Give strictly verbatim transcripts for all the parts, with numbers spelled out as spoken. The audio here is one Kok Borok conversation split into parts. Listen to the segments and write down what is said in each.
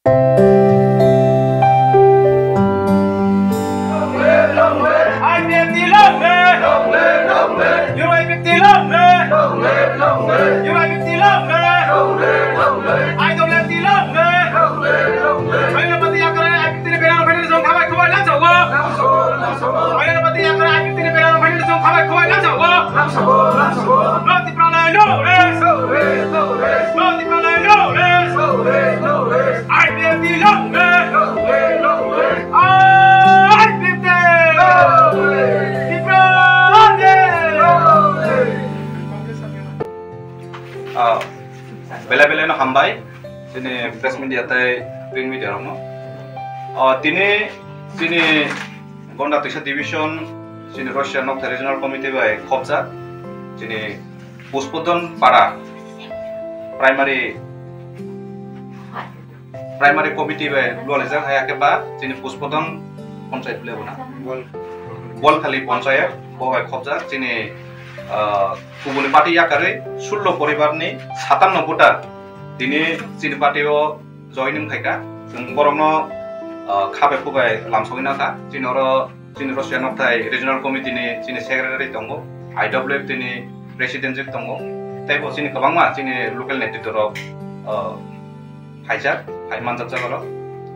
I P F T long live! Long live, long live! Euro I P F T long live! Long live, long live! Euro I P F T long live! Long live, long live! I W F T long live! Long live, long live! Aino pati yakare I P F T ni berang berang song khabai khabai lang sawo! Lang sawo, lang sawo! Aino pati yakare I P F T ni berang berang song khabai khabai lang sawo! Lang sawo, lang sawo! No Tipralai, no rest! No rest, no rest! No Tipralai, no rest! No rest, no rest! I P F T long live! Long live, long live! I P F T! Long live! Tipralai! Long live! Ah, belai belai no hambai, chini press media tei print media rokno. Ah, tini chini Gonda Twisa Division, chini Russia Nokthai Regional Committee bai khopjak, chini Puspodon Para Primary, Primary Committee bai lualaijak, hai khe ba chini Puspodon Ponchayat bole bo na? Bol. Bolkhali Ponchayat, bo bai khopjak, chini, ah, kubuni party yakarwi sullo poribar ni satanno voter tini chini party o joining khaikha. Chwng borokno, ah, kha bai khu bai lamsogwi nakha. Chini oro chini Russia Nokthai Regional Committee ni chini secretary tongo, I W F T ni president jwk tongo, tei bo chini kwbangma chini local netritwa rok, ah, phaijak, phai manjak jaga rok.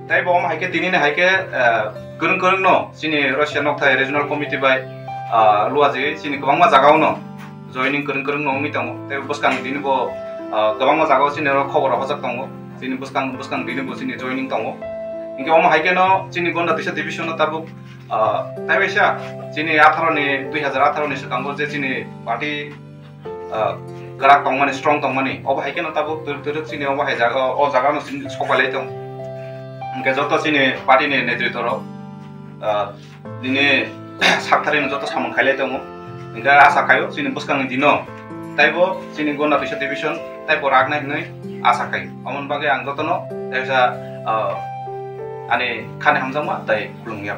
Tei bo omo hai khe tini ni hai khe, ah, kwrwng kwrwng no chini Russia Nokthai Regional Committee bai, ah, luaji chini kwbangma jaga o no joining kwrwng kwrwng no wngwi tongo. Tei bwskang tini bo, ah, kwbangma jaga o chini oro khobor rok hojak tongo. Chini bwskang, bwskang tini bo chini joining tongo. Hinkhe omo hai khe no chini Gonda Twisa Division no tabuk, ah, tei waisa chini atharo ni, dui hazar atharo ni swkango je chini party, ah, kwrak tongmani, strong tongmani, obo hai kheno tabuk twrwk twrwk chini obo hai jaga, o jaga no chini sopailai tong. Hinkhe joto chini party ni netritwa rok, ah, nini sakthari no joto samung khailai tongo. Hinkhe asa khaio chini bwskang ni dino taibo chini Gonda Twisa Division taibo raknai hinwi asa khaio. Omoni bagwi ang jotono teisa, ah, ani khani hamjakma tei khulumya.